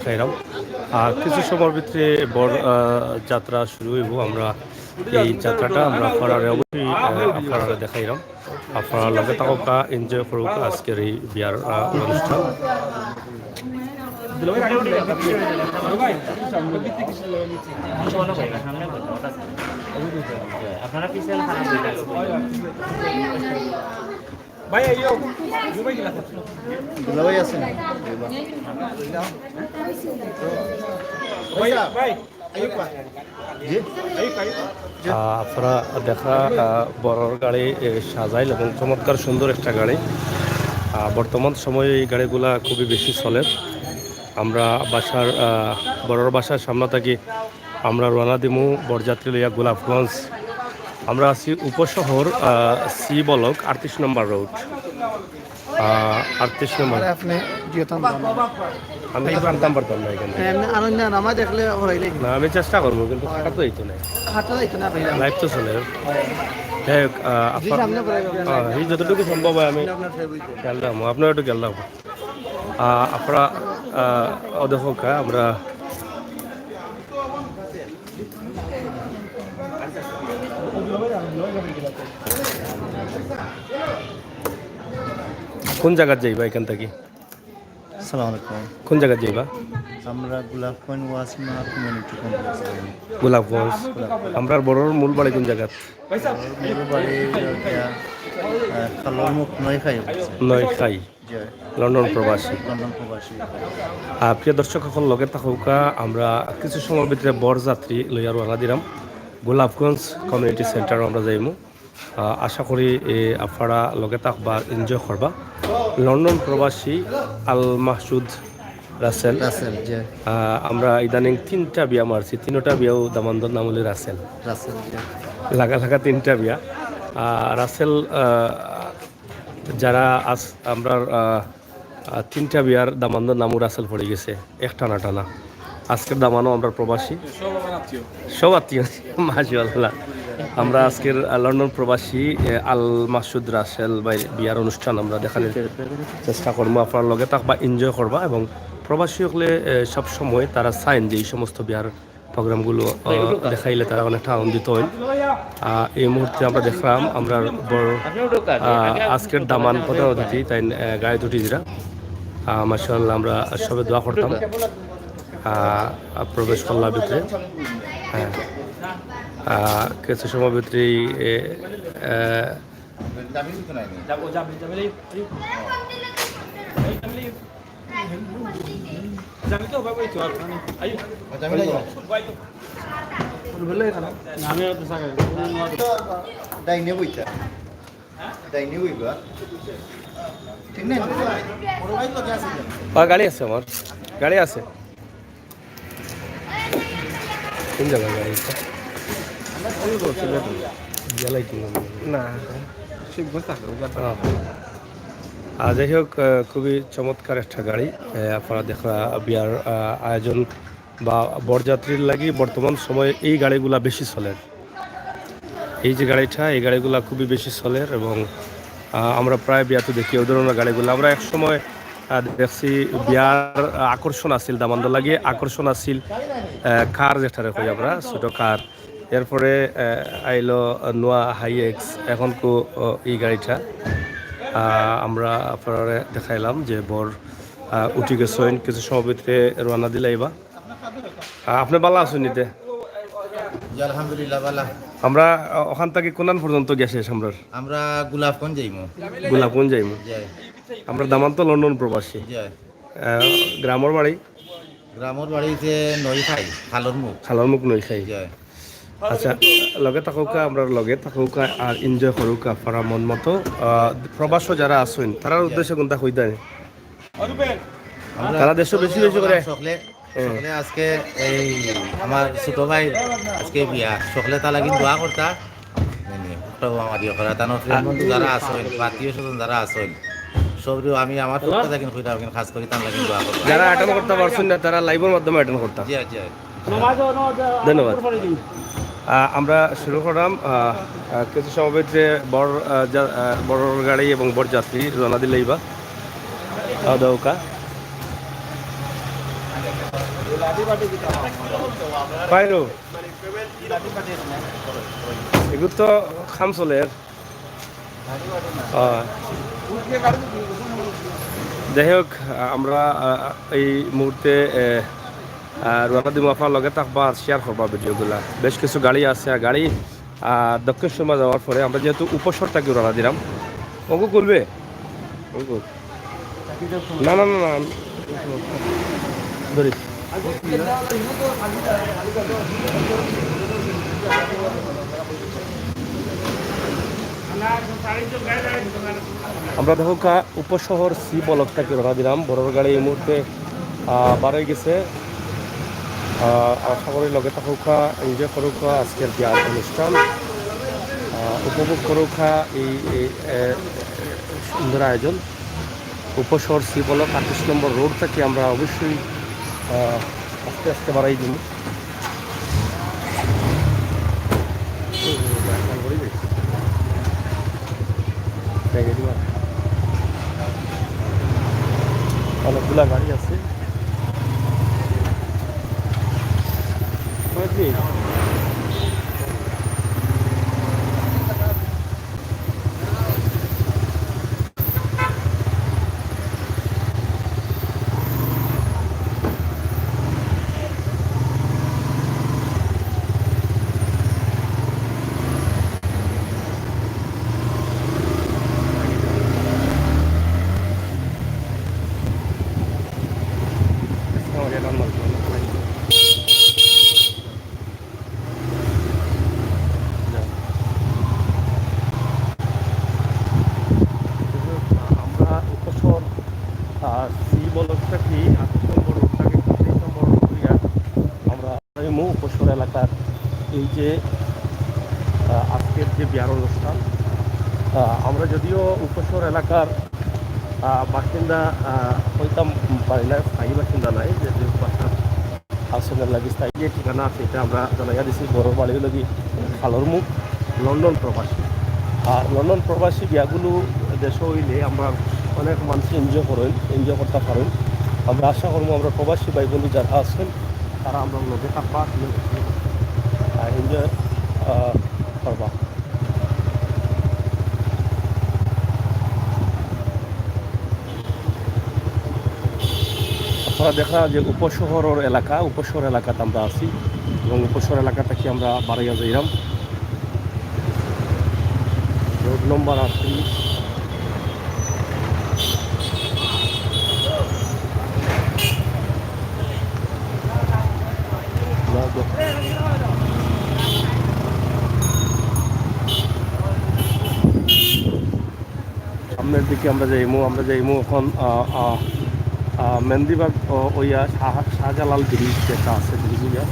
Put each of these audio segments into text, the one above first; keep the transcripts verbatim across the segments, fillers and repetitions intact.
দেখাইরাম। আর কিছু সময়র ভিতরে বর আহ, যাত্রা শুরু অইবো। আমরা এই যাত্রাটা আমরা আপনারারে অবশ্যই আহ, আপনারারে দেখাইরাম। আপনারা লগে থাকউক্কা, এনজয় করউক্কা আজকের এই বিয়ার আহ, অনুষ্ঠান। আপনারা পিছনে খারাপ হয়ে গেছে। ভাই, আইও। দুলাভাই আছেন? ভাই, ভাই, আইও, ভাই। জি? আইও, ভাই। আহ, আপনারা দেখরা, আহ, বরর গাড়ি, এ, সাজাইল এবং চমৎকার সুন্দর একটা গাড়ি। আহ, বর্তমান সময়ে এই গাড়িগুলা খুবই বেশি চলের। আমরা বাসার, আহ, বরর বাসার সামনে থাকি আমরা রওনা দিমু বরযাত্রী লইয়া গোলাপগঞ্জ। আমরা আছি উপশহর, আহ, সি ব্লক, আটত্রিশ নম্বর রোড। আহ, আটত্রিশ নম্বর। আরে আপনি জিওতাম দাম। আমি তো জানতাম পারতাম না এখানে। হ্যাঁ, এমনি আনন্দ না, আমার দেখলে হরাই নাই। না, আমি চেষ্টা করবো, কিন্তু হয়। খাটা তো এই তো নাই। খাটা তো এই তো না, ভাই। লাইভ তো চলে। যাই হোক, আহ, জি, আপনার, সামনে পড়ে যাবে। হ্যাঁ, এই যতটুকু সম্ভব হয় আমি আপনার ফেভারিট। খেয়াল রাখবো, আপনারা একটু খেয়াল রাখবো। আহ, আপনারা, আহ, ও দেখো কা, আমরা কোন জাগাত যাইবা এখান থাকি? আসসালামু আলাইকুম। কোন জাগাত যাইবা? আমরা গোলাপগঞ্জ ওয়াসিমা কমিউনিটি কমপ্লেক্স। গোলাপগঞ্জ। গোলাপগঞ্জ। আমরার বরর মূল বাড়ি কোন জাগাত? মূল বাড়ি, আহ, কালরমুখ নয়খাই। নয়খাই। জি। লন্ডন প্রবাসী। লন্ডন প্রবাসী। আহ, প্রিয় দর্শক অকল, লগে থাকউক্কা, আমরা কিছু সময়র ভিতরে বরযাত্রী লইয়া রওনা দিরাম গোলাপগঞ্জ কমিউনিটি সেন্টারো আমরা যাইমু। আহ, আশা করি, এ, আপনারা লগে থাকবা, এনজয় করবা। লন্ডন প্রবাসী আল মাহসুদ রাসেল। রাসেল, জি। আহ, আমরা ইদানিং তিনটা বিয়া মারছি, তিনটা বিয়াও দামান্দর নাম অইলো রাসেল। রাসেল, জি। লাগা লাগা তিনটা বিয়া। আহ, রাসেল, আহ, যারা আস-, আমরার, আহ, আহ, তিনটা বিয়ার দামান্দর নামও রাসেল পড়ি গেছে, এক টানা টানা। আজকের দামানও আমরার প্রবাসী। সব আত্মীয়। মাশাআল্লাহ। আমরা আজকের, আহ, লন্ডন প্রবাসী, আহ, আল মাসুদ রাসেল ভাইর বিয়ার অনুষ্ঠান আমরা দেখানির চেষ্টা করমু। আপনারা লগে থাকবা, এনজয় করবা এবং প্রবাসী অকলে, আহ, সব সময় তারা চাইন যে এই সমস্ত বিয়ার প্রোগ্রামগুলো, আহ, দেখাইলে তারা অনেকটা আনন্দিত হইন। আহ, এই মুহূর্তে আমরা দেখলাম আমরার বড়, আহ, আজকের দামান প্রধান অতিথি, তাইন, আহ, গাড়িত উঠি দিরা। আহ, মাশাআল্লাহ, আমরা সবে দোয়া করতাম। আহ, প্রবেশ করলা ভিতরে। হ্যাঁ। আহ, কিছু সময় ভিতরেই, এ, আহ, ডাইনে বইতা। ডাইনে বইবা। ঠিক না? আহ, গাড়ি আছে আমার, গাড়ি আছে। কোন জাগাত গাড়ি আছে? না, শিবগঞ্জ আছে, ওই জায়গায়। আহ। আহ, যাই হোক, আহ, খুবই চমৎকার একটা গাড়ি। আহ, আপনারা দেখরা বিয়ার, আহ, আয়োজন বা বরযাত্রীর লাগি বর্তমান সময়ে এই গাড়িগুলা বেশি চলের। এই যে গাড়িটা, এই গাড়িগুলা খুবই বেশি চলের এবং, আহ, আমরা প্রায় বিয়াত দেখি ওই ধরনের গাড়িগুলা। আমরা এক সময়, আহ, দেখছি বিয়ার আকর্ষণ আছিল, দামান্দর লাগি আকর্ষণ আছিল, আহ, কার যেটারে কই আমরা, ছোট কার। এরপরে, আহ, আইলো নোয়া হাইএক্স, এখন কো, ও, এই গাড়িটা। আহ, আমরা আপনারারে দেখাইলাম যে বর, আহ, উঠি গেছইন, কিছু সময় ভিতরে রওনা দিলাইবা। আহ, আপনি ভালা আছইন নিতে? জি, আলহামদুলিল্লাহ, ভালা। আমরা, আহ, ওখান থাকি কোনান পর্যন্ত গেছে আমরার? আমরা গোলাপগঞ্জ যাইমু। গোলাপগঞ্জ যাইমু। জি। আমরা দামান তো লন্ডন প্রবাসী। জি। আহ, গ্রামর বাড়ি? গ্রামর বাড়ি যে নইখাই, খালর মুখ। খালর মুখ নইখাই। জি। আচ্ছা, লগে থাকউক্কা, আমরার লগে থাকউক্কা আর এনজয় করউক্কা আপনারা মন মতো। আহ, প্রবাসো যারা আছইন, তারার উদ্দেশ্যে কোনটা কইতা নি? আমরা তারা দেশো বেশি বেশি করে। সকলে, হ্যাঁ। সকলে আজকে এই আমার ছোট ভাই আজকে বিয়া, সকলে তার লাগি দোয়া করতা। মানে, একটা আমার ইয়ে করা, তার friend বন্ধু যারা আছইন, বা আত্মীয় স্বজন যারা আছইন, সবরে আমি আমার পক্ষ থাকি কইতাম, খাস করি তার লাগি দোয়া করতা। যারা attend করতা পারছইন না, তারা live-র মাধ্যমে attend করতা। জি, জি। ধন্যবাদ। আহ, আমরা শুরু করলাম, আহ, আহ, কিছু সময় ভিতরে বর, আহ, যা-, আহ, বরর গাড়ি এবং বরযাত্রী রওনা দিলাইবা। আহ, দৌকা। পাইরো। এগুলো তো কাম চলের। আহ, যাই হোক, আমরা, আহ, এই মুহূর্তে, আহ, আহ, রওনা দিমু। আপনারা লগে থাকবা আর শেয়ার করবা ভিডিওগুলা। বেশ কিছু গাড়ি আছে, আর গাড়ি, আহ, দক্ষিণ সুরমা যাওয়ার পরে আমরা যেহেতু উপসর থাকি রওনা দিলাম, ওগু খুলবে? ওগু। না, না, না, না, আমি ধরি। আমরা দেখউক্কা উপশহর সি ব্লক থাকি রওনা দিলাম। বড়র গাড়ি এই মুহূর্তে, আহ, বার অই গেছে। আহ, আশা করি লগে থাকউক্কা, এনজয় করউক্কা আজকের বিয়ার অনুষ্ঠান। আহ, উপভোগ করউক্কা এই, এই, আহ, সুন্দর আয়োজন। উপশহর সি ব্লক আটত্রিশ নম্বর রোড থাকি আমরা অবশ্যই, আহ, আস্তে আস্তে বাড়াই দিমু। অনেকগুলা গাড়ি আছে। কয়েকদিন আমরা উপশহর, আহ, সি ব্লক থাকি আটত্রিশ নম্বর রোড থাকি সাতাইশ নম্বর রোড ধরিয়া আমরা যাইমু উপশহর এলাকার এই যে, আহ, আজকের যে বিয়ার অনুষ্ঠান, আহ, আমরা যদিও উপশহর এলাকার, আহ, বাসিন্দা, আহ, হইতাম পারি না, স্থায়ী বাসিন্দা নাই, যে, যে বাসা আসনের লাগি স্থায়ী যে ঠিকানা আছে, এটা আমরা জানাইয়া দিছি। বড়র বাড়ি অইলো গি খালর মুখ, লন্ডন প্রবাসী। আর লন্ডন প্রবাসী বিয়াগুলো দেশো অইলে আমরা অনেক মানুষ এনজয় করেন, এনজয় করতে পারেন। আমরা আশা করবো আমরা প্রবাসী ভাই বন্ধু যারা আছেন, তারা আমরা লগে থাকবা, আহ, এনজয়, আহ, করবা। আপনারা দেখরা যে উপশহরর এলাকা, উপশহর এলাকাত আমরা আছি এবং উপশহর এলাকা থাকি আমরা বাড়াইয়া যাইরাম। রোড নম্বর আটত্রিশ। সামনের দিকে আমরা যাইমু, আমরা যাইমু এখন, আহ, আহ, আহ, মেন্দিবাগ, আহ, ওইয়া শাহ-, শাহজালাল ব্রিজ যেটা আছে, ব্রিজ ওইয়া।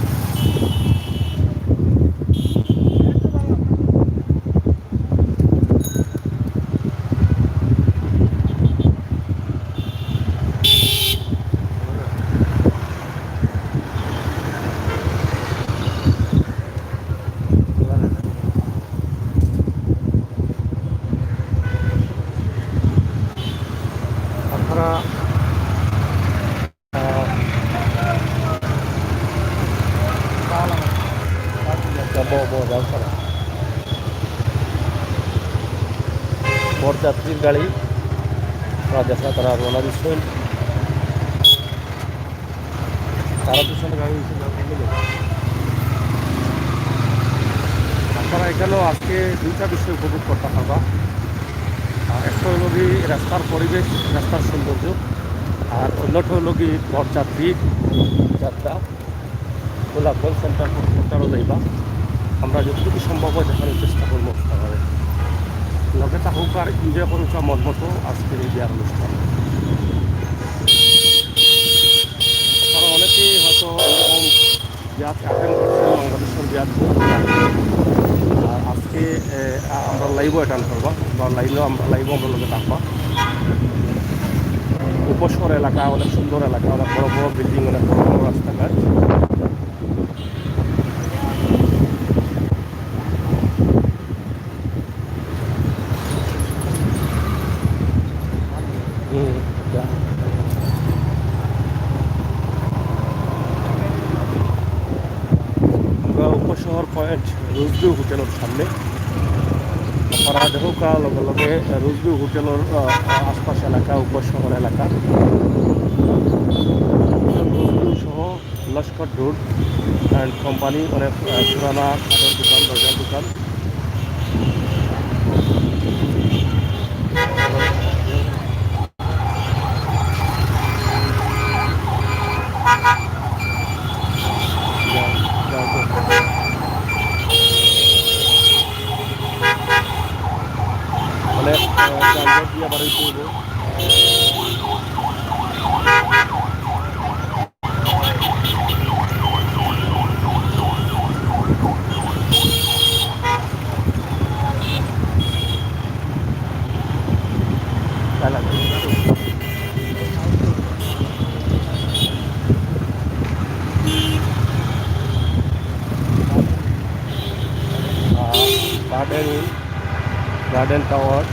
আপনারা, আহ, বড়, বড়, যাও, চলো। বরযাত্রীর গাড়ি, তারা দেখা, তারা রওনা দিচ্ছেন। তারা পিছনে গাড়ি হয়েছে, আপনারা এখানেও আজকে দুইটা বিষয় উপভোগ করতে পারবা। আর একটা হইল কি রাস্তার পরিবেশ, রাস্তার সৌন্দর্য, আর অন্যটা হইল কি বরযাত্রী যাত্রা, গোলাপগঞ্জ সেন্টার পর্যন্ত যাইবা। আমরা যতটুকু সম্ভব হয় দেখানোর চেষ্টা করবো আপনাদের। লগে থাকুক আর এনজয় করুক মন মতো আজকের এই বিয়ার অনুষ্ঠান। আপনারা অনেকেই হয়তো এরকম বিয়াত অ্যাটেন্ড করছেন, বাংলাদেশের বিয়াত। আর আজকে, এ, আ-, আমরা লাইভও অ্যাটেন্ড করবো, বা লাইভও আমরা, লাইভও আমরা লগে থাকবো। উপশহর এলাকা, অনেক সুন্দর এলাকা, অনেক বড় বড় বিল্ডিং, অনেক বড় বড় রাস্তাঘাট। হুম, যা। উপশহর পয়েন্ট রোজভিউ হোটেলর সামনে। আপনারা দেখউক্কা লগে লগে রোজভিউ হোটেলর, আহ, আশপাশ এলাকা, উপশহর এলাকা। রোজভিউ সহ লস্কর রোড অ্যান্ড কোম্পানি, অনেক, আহ, পুরানা কাঠর দোকান, দরজার দোকান। মানে, আহ, যানজট দিয়া বাড়াইতে হইব। Garden, garden tower.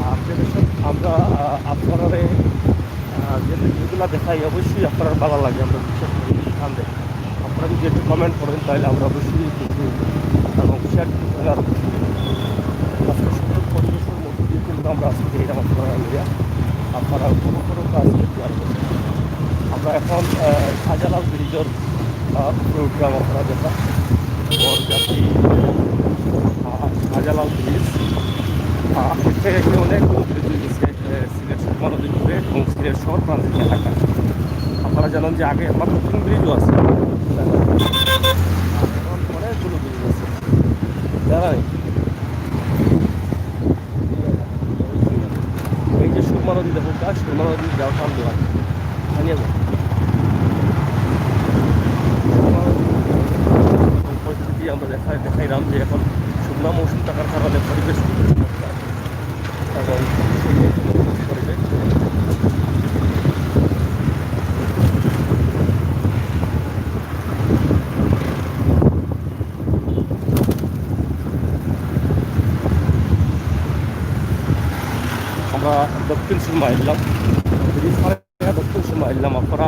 আর যে বিষয় আমরা, আহ, আপনারারে, আহ, যে ভিডিওগুলা দেখাই, অবশ্যই আপনারার ভালা লাগে। আমরা বিশেষ করে যদি কাম দেয়, আপনারা যদি একটু কমেন্ট করেন, তাহলে আমরা অবশ্যই কিছু এবং শেয়ার করতে পারি। আজকে সুন্দর পরিবেশের মধ্যে দিয়ে কিন্তু আমরা আজকে এই আপনারা মিলিয়া আপনারা বড় বড় কাজ করতে পারবেন। আমরা এখন, আহ, শাহজালাল ব্রিজের, আহ, উপরে উঠলাম। আপনারা দেখা বরজাতি, আহ, শাহজালাল ব্রিজ, আহ, এর থেকে কি অনেক ব্রিজ হয়ে গেছে, আহ, সিলেট সুরমা নদীর উপরে এবং সিলেট শহর প্রান্তিক এলাকা। আপনারা জানেন যে আগে একমাত্র তিন ব্রিজও আছে, এখন অনেকগুলো ব্রিজ আছে। জানেন, এই যে সুরমা নদী দেখো, গা সুরমা নদী যাওয়া সামনে লাগে, জানিয়ে যাও। সুরমা নদীর পরিস্থিতি আমরা দেখাই, দেখাইলাম যে এখন শুকনা মৌসুম থাকার কারণে পরিবেশ খুবই চমৎকার এবং সুন্দর পরিবেশ। আমরা দক্ষিণ সুরমা আইলাম, ব্রিজ পার হইয়া দক্ষিণ সুরমা আইলাম। আপনারা,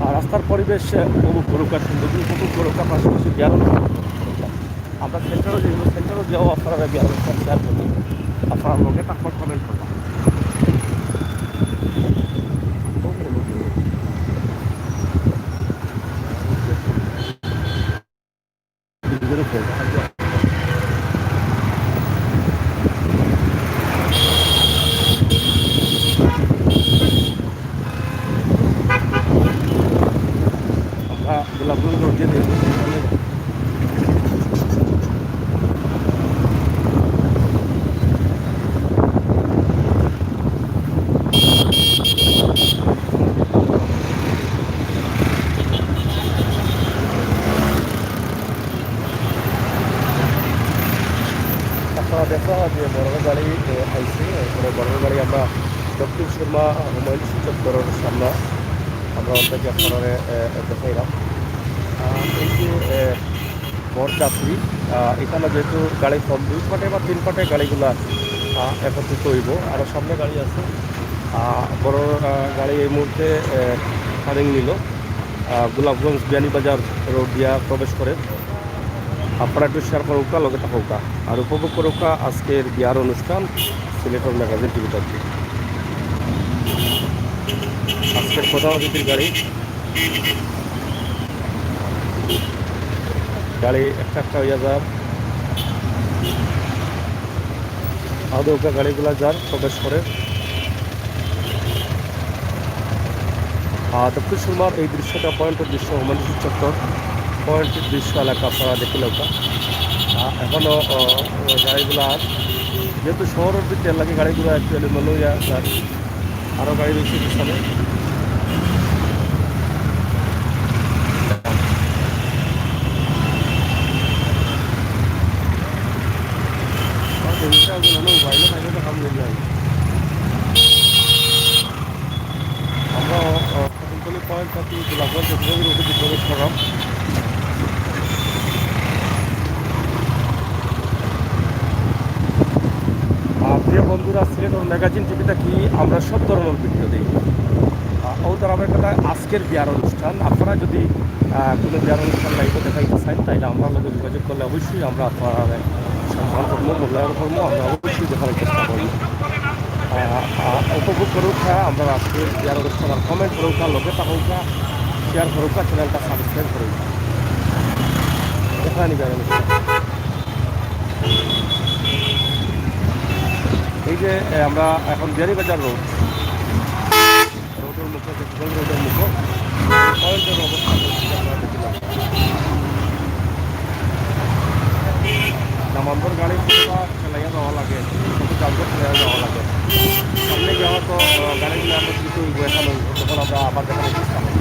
আহ, রাস্তার পরিবেশ, আহ, উপভোগ করুক আর সুন্দর উপভোগ করুক, আর পাশাপাশি বিয়ার আমরা সেন্টারও যাইব, সেন্টারও যাও আপনারা বিয়ার শেয়ার করবেন, আপনারা লগে তারপর কমেন্ট করবেন। আমরা গোলাপগঞ্জ রোড দিয়ে দেখবো। আপনারা দেখো যে বড় গাড়ি, এ, আইছে, এরপরে বড় গাড়ি আমরা দক্ষিণ সুরমা হুমায়ুন চত্বরের সামনে আমরা ওটাকে আপনারা, এ, এ, দেখাইলাম। আহ, এই যে, এ, বরযাত্রী, আহ, এখানে যেহেতু গাড়ি কম, দুই পাটে বা তিন পাটে গাড়িগুলা, আহ, একত্রিত হইব, আরও সামনে গাড়ি আছে। আহ, বড়, আহ, গাড়ি এই মুহূর্তে, আহ, টার্নিং নিল, আহ, গোলাপগঞ্জ বিয়ানীবাজার রোড দিয়া প্রবেশ করে। আপনারা একটু শেয়ার করুক্কা, লগে থাকুক্কা, আর উপভোগ করুক্কা আজকের বিয়ার অনুষ্ঠান সিলেটর ম্যাগাজিন টিভি থাকবে। আজকের প্রধান অতিথির গাড়ি, গাড়ি একটা একটা হইয়া যার। আদৌকা গাড়িগুলা যার প্রবেশ করে। আর দক্ষিণ সুরমার এই দৃশ্যটা পয়েন্টের দৃশ্য, হুমায়ুন চত্বর পয়েন্টের দৃশ্য এলাকা আপনারা দেখে নেওয়া। আহ, এখনো, আহ, গাড়িগুলা, যেহেতু শহরের ভিতরে লাগে, গাড়িগুলা একটু এলোমেলো ইয়া যার। আরো গাড়ি রয়েছে পিছনে। আর দেখি, আগে মনে হয় বাইরে বাইরে তো কাম নেই আর। আমরা, আহ, কতক্ষণে পয়েন্ট থাকি গোলাপগঞ্জ চট্টগ্রামের উদ্দেশ্যে প্রবেশ করলাম। আর প্রিয় বন্ধুরা, সিলেটর ম্যাগাজিন টিভি থাকি আমরা সব ধরনের ভিডিও দেই। আহ, ও তার আমার কথা আজকের বিয়ার অনুষ্ঠান, আপনারা যদি আহ, কোনো বিয়ার অনুষ্ঠান লাইভে দেখাইতে চান, তাইলে আমরা লগে যোগাযোগ করলে অবশ্যই আমরা আপনারা সম্মান করবো, মূল্যায়ন করবো, আমরা অবশ্যই দেখার চেষ্টা করবো। আহ, আহ, উপভোগ করুক, হ্যাঁ, আমরা আজকে বিয়ার অনুষ্ঠান আর কমেন্ট করুক, আর লগে থাকুক, শেয়ার করুক, চ্যানেলটা সাবস্ক্রাইব করুক। দেখা নি বিয়ার অনুষ্ঠান। এই যে এ, আমরা এখন বিয়ানীবাজার রোড, রোডের মুখে, যে রোডের মুখে পয়েন্টের অবস্থা পরিস্থিতি আপনারা দেখলাম। নামান্তর গাড়ি পুরোটা ফেলাইয়া যাওয়া লাগে, কত জামগত ফেলাইয়া যাওয়া লাগে। সামনে গিয়ে হয়তো আহ, গাড়িগুলো আমরা কিছু হইব, এখন হইব, তখন আমরা আবার দেখানোর চেষ্টা করব।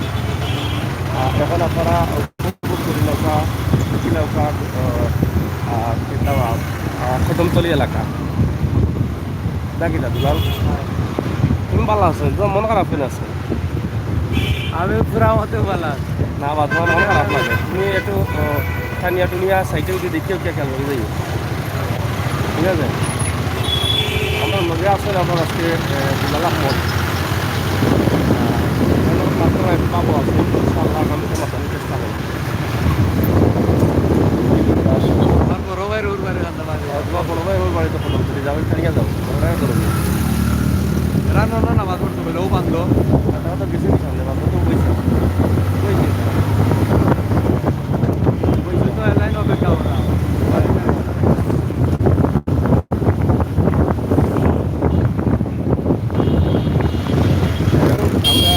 আহ, এখন আপনারা উপভোগ করি নৌকা, নৌকা আহ, আহ, কদমতলি এলাকা। দেখি না দুলাল, তুমি ভালো আছো? তোমার মন খারাপ কেন আছে? আমি পুরা মতে ভালো আছি। না বা, তোমার মন খারাপ লাগে। তুমি একটু আহ, টানিয়া টুনিয়া সাইডে উঠে দেখিও কে খেয়াল করে যাইও, ঠিক আছে? আমার লগে আছেন আপনার আজকে আহ, দুলাল আহমদ। আহ, মাত্র এক বাবু আছে, ইনশাআল্লাহ আগামীতে মাতানোর চেষ্টা করবো। আমার বড় ভাইর ওর বাড়ি রান্না বাড়ি। আর তোমার বড় ভাই ওর বাড়িতে ফোন করে যাবে, খানিয়া যাও, বড় ভাই করো। রান্না না, না, বাদ করতে বলে, ও বান্ধব। আর তারা তো গেছে কি সামনে, বান্ধব তো বইছে। বইছে। বইছে তো এলাইন হবে কাউরা। আমরা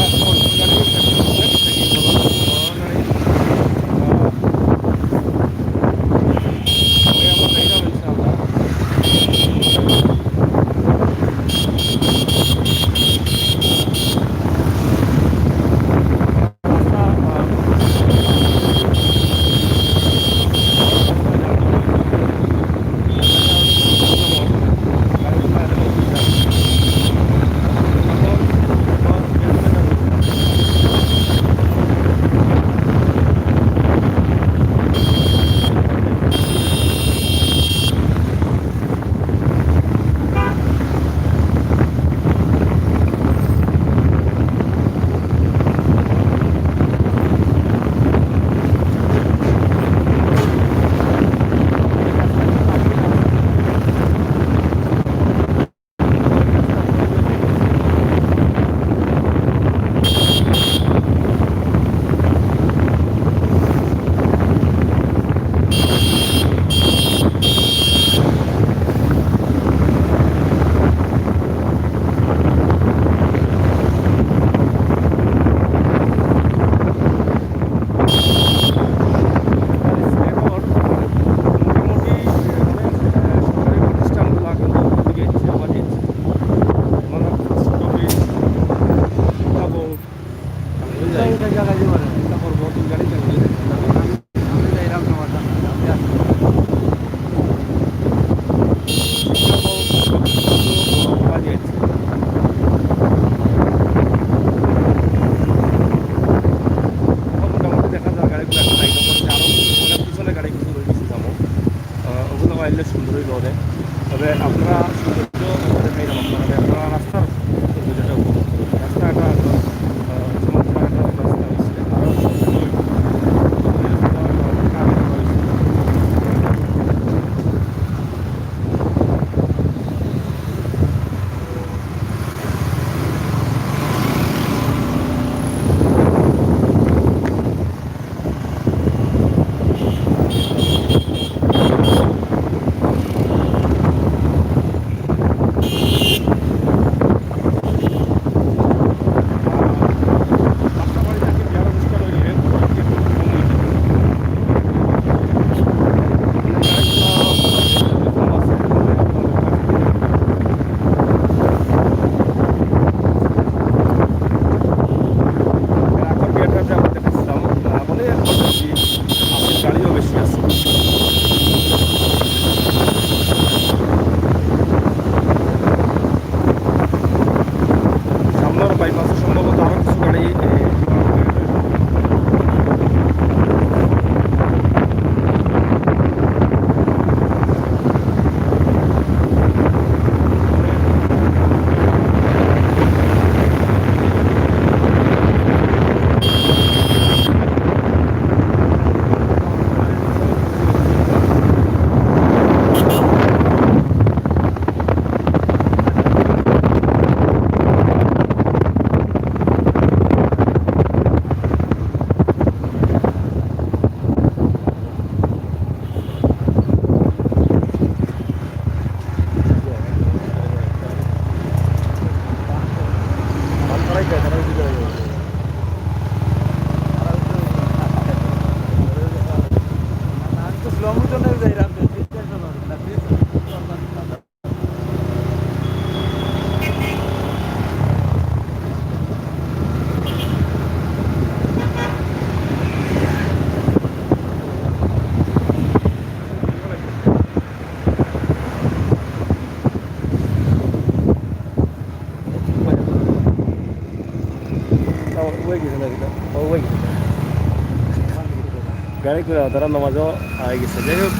গাড়ি ঘোড়া তারা নামাজও আই গেছে। যাই হোক,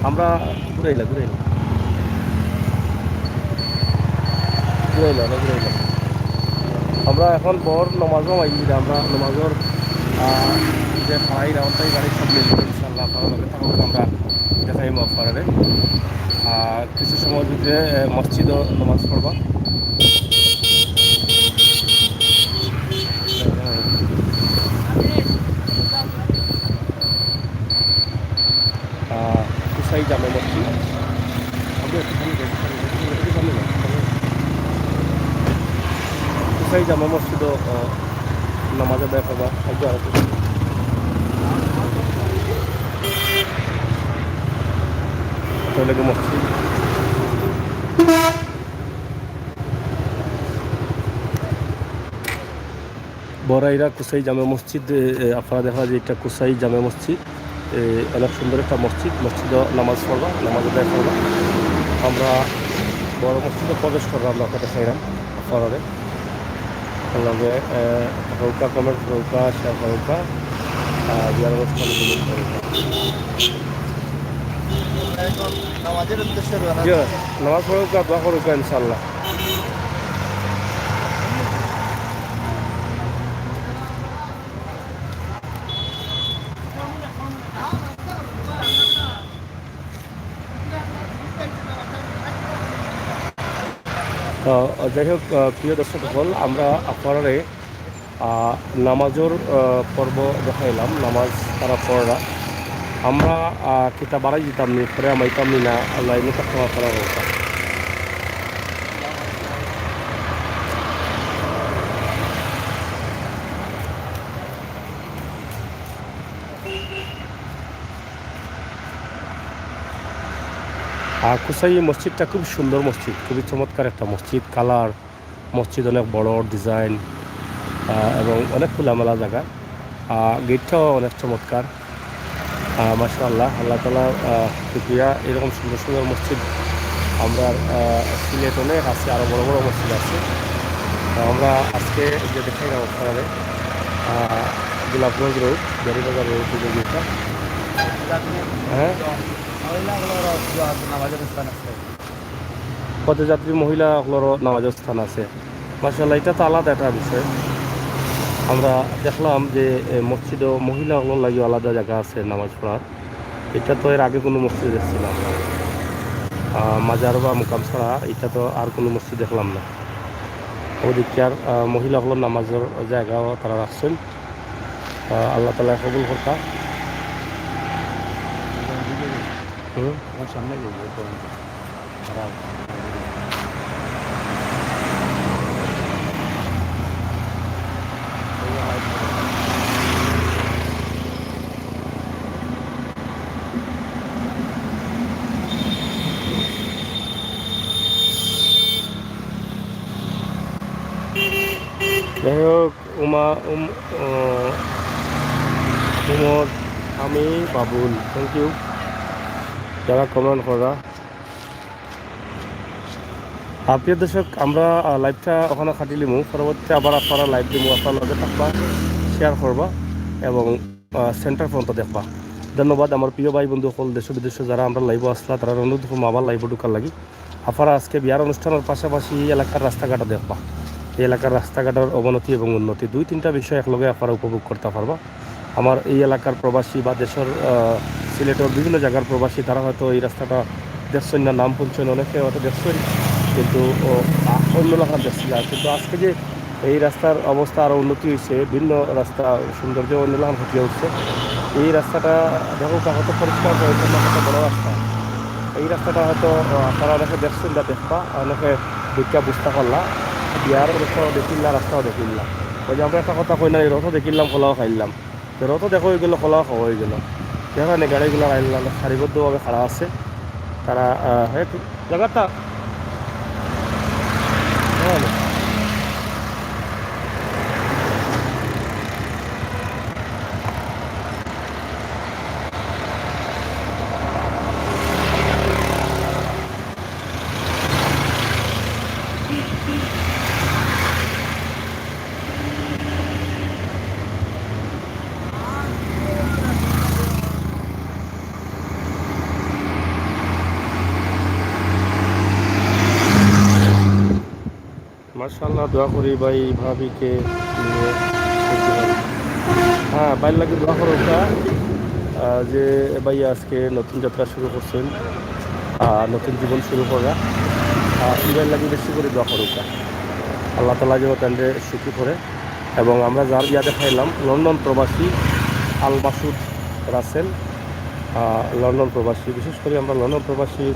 আমরা ঘুরাইলা, ঘুরাইলা, ঘুরাইলা, না, ঘুরাইলা। আমরা এখন বর নামাজও আই গেছি, আমরা নামাজর, আহ, যে খাই রাউন্ডটাই গাড়ি সব মিলবে ইনশাআল্লাহ। আপনারা লগে থাকুন, আমরা দেখাই আপনারারে। আর কিছু সময় ভিতরে, আহ, মসজিদও নামাজ পড়বা। আহ, কুসাই জামে মসজিদ। কুসাই জামে মসজিদও, আহ, নামাজ আদায় করবা। একটু আরো তাহলে কি মসজিদ? বড়াইরা কুসাই জামে মসজিদ, এ, এ, আপনারা দেখা যায় এটা কুসাই জামে মসজিদ। এ, অনেক সুন্দর একটা মসজিদ। মসজিদও নামাজ পড়বা, নামাজ আদায় করবা। আমরা বড় মসজিদে প্রবেশ করলাম, আমরা আপনাদের দেখাইলাম আপনারারে। লগে, এ, হৌকা comment হৌকা, share হৌকা, আহ, বিয়ার অবস্থা হৌকা। নামাজের উদ্দেশ্যে রওনা। জি, নামাজ পড়ুক আর দোয়া করুক ইনশাআল্লাহ। আহ, যাই হোক, আহ, প্রিয় দর্শক সকল, আমরা আপনারারে আহ, নামাজর, আহ, পর্ব দেখাইলাম, নামাজ তারা পড়রা। আমরা, আহ, কিতা বাড়াই দিতাম নি, পরে আমাইতাম নি না, আল্লাহ এমনি তার ক্ষমা করা হোক। আর কুসাই মসজিদটা খুব সুন্দর মসজিদ, খুবই চমৎকার একটা মসজিদ, কালার, মসজিদ অনেক বড়, design, আহ, এবং অনেক খোলামেলা জাগা। আহ, গেটটাও অনেক চমৎকার। আহ, মাশাআল্লাহ, আল্লাহ তাআলা, আহ, শুকরিয়া। এরকম সুন্দর সুন্দর মসজিদ আমরা, আহ, সিলেট অনেক আছে, আরো বড় বড় মসজিদ আছে। তো আমরা আজকে যে দেখাই না আপনাদের, আহ, গোলাপগঞ্জ রোড, বেরিবাজার রোড, যে গেটটা। হ্যাঁ? পথযাত্রী মহিলা অকলরও নামাজর স্থান আছে। মাশাআল্লাহ, এটা তো আলাদা একটা বিষয়। আমরা দেখলাম যে, এ, মসজিদও মহিলা অকলর লাগিও আলাদা জাগা আছে নামাজ পড়ার। এটা তো এর আগে কোনো মসজিদ দেখছি না আমরা। আহ, মাজার বা মোকাম ছাড়া এটা তো আর কোনো মসজিদ দেখলাম না। ওদিকে আর, আহ, মহিলা অকলর নামাজর জাগাও তারা রাখছেন। আহ, আল্লাহ তাআলা কবুল করতা। হুম। যাই হোক, উমা, উম, আহ, উমর, আমি, বাবুল, thank you যারা comment করা। আর প্রিয় দর্শক, আমরা, আহ, liveটা ওখানে কাটিলিমু, পরবর্তীতে আবার আপনারা live দিমু, আপনারা লগে থাকবা, share করবা এবং, আহ, center পর্যন্ত দেখবা। ধন্যবাদ আমার প্রিয় ভাই বন্ধু অকল, দেশ বিদেশে যারা আমরা liveও আসলা, তারা অনুরোধ করবো আবার liveও ঢুকার লাগি। আপনারা আজকে বিয়ার অনুষ্ঠানের পাশাপাশি এই এলাকার রাস্তাঘাটও দেখবা, এই এলাকার রাস্তাঘাটর অবনতি এবং উন্নতি, দুই তিনটা বিষয় একলগে আপনারা উপভোগ করতে পারবা। আমার এই এলাকার প্রবাসী বা দেশের, আহ, সিলেটের বিভিন্ন জায়গার প্রবাসী, তারা হয়তো এই রাস্তাটা দেখছেন না, নাম শুনছেন, অনেকে হয়তো দেখছেন, কিন্তু ও, আ-, অন্য লাখান দেখছি না। কিন্তু আজকে যে এই রাস্তার অবস্থা আরও উন্নতি হয়েছে, ভিন্ন রাস্তা, সৌন্দর্য অন্য লাখান ফুটিয়ে উঠছে। এই রাস্তাটা দেখো, কত পরিষ্কার পরিচ্ছন্ন, কত বড় রাস্তা। এই রাস্তাটা হয়তো, আহ, আপনারা অনেকে দেখছেন বা দেখবা, অনেকে দেখিয়া বুঝতে পারলা। বিয়ার অনুষ্ঠানও দেখিলা, রাস্তাও দেখিলা। ওই যে আমরা একটা কথা কই না, এই রথ দেখিলাম, কলাও খাইলাম। তো রথ দেখা অই গেল, কলাও খাওয়া অই গেল। দেখা নেই গাড়িগুলো আইলাম, সারিবদ্ধভাবে খাড়া আছে। তারা, আহ, একটু জায়গাটা মাশাআল্লাহ, দোয়া করি ভাই ভাবিকে নিয়ে করতে পারি। হ্যাঁ, ভাইর লাগি দোয়া করউক্কা। আহ, যে ভাই আজকে নতুন যাত্রা শুরু করছেন, আহ, নতুন জীবন শুরু করা, আহ, এই ভাইর লাগি বেশি করি দোয়া করউক্কা। আল্লাহ তাআলা যেন তানরে সুখী করে। এবং আমরা যার ইয়া দেখাইলাম, লন্ডন প্রবাসী আল মাসুদ রাসেল, আহ, লন্ডন প্রবাসী, বিশেষ করে আমরা লন্ডন প্রবাসী,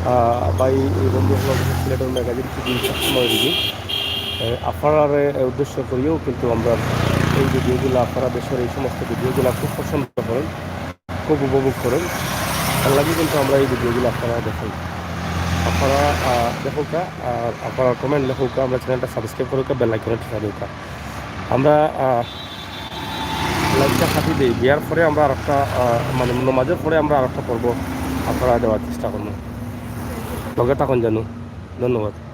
আহ, ভাই, এই বন্ধু হলো সিলেটের ম্যাগাজিন টিভি সবসময় রিভিউ। আহ, আপনারারে উদ্দেশ্য করিও কিন্তু আমরা এই ভিডিওগুলো, আপনারা দেশের এই সমস্ত ভিডিওগুলো খুব পছন্দ করেন, খুব উপভোগ করেন। তার লাগি কিন্তু আমরা এই ভিডিওগুলো আপনারা দেখেন। আপনারা, আহ, দেখউক্কা, আর আপনারা কমেন্ট লেখউক্কা, আমরা চ্যানেলটা সাবস্ক্রাইব করউক্কা, বেল আইকনটা টিপা দেউক্কা। আমরা, আহ, লাইভটা কাটি দেই, দেওয়ার পরে আমরা আরেকটা, আহ, মানে নমাজের পরে আমরা আরেকটা পর্ব আপনারা দেওয়ার চেষ্টা করবো। লগে থাকুন জানু, ধন্যবাদ।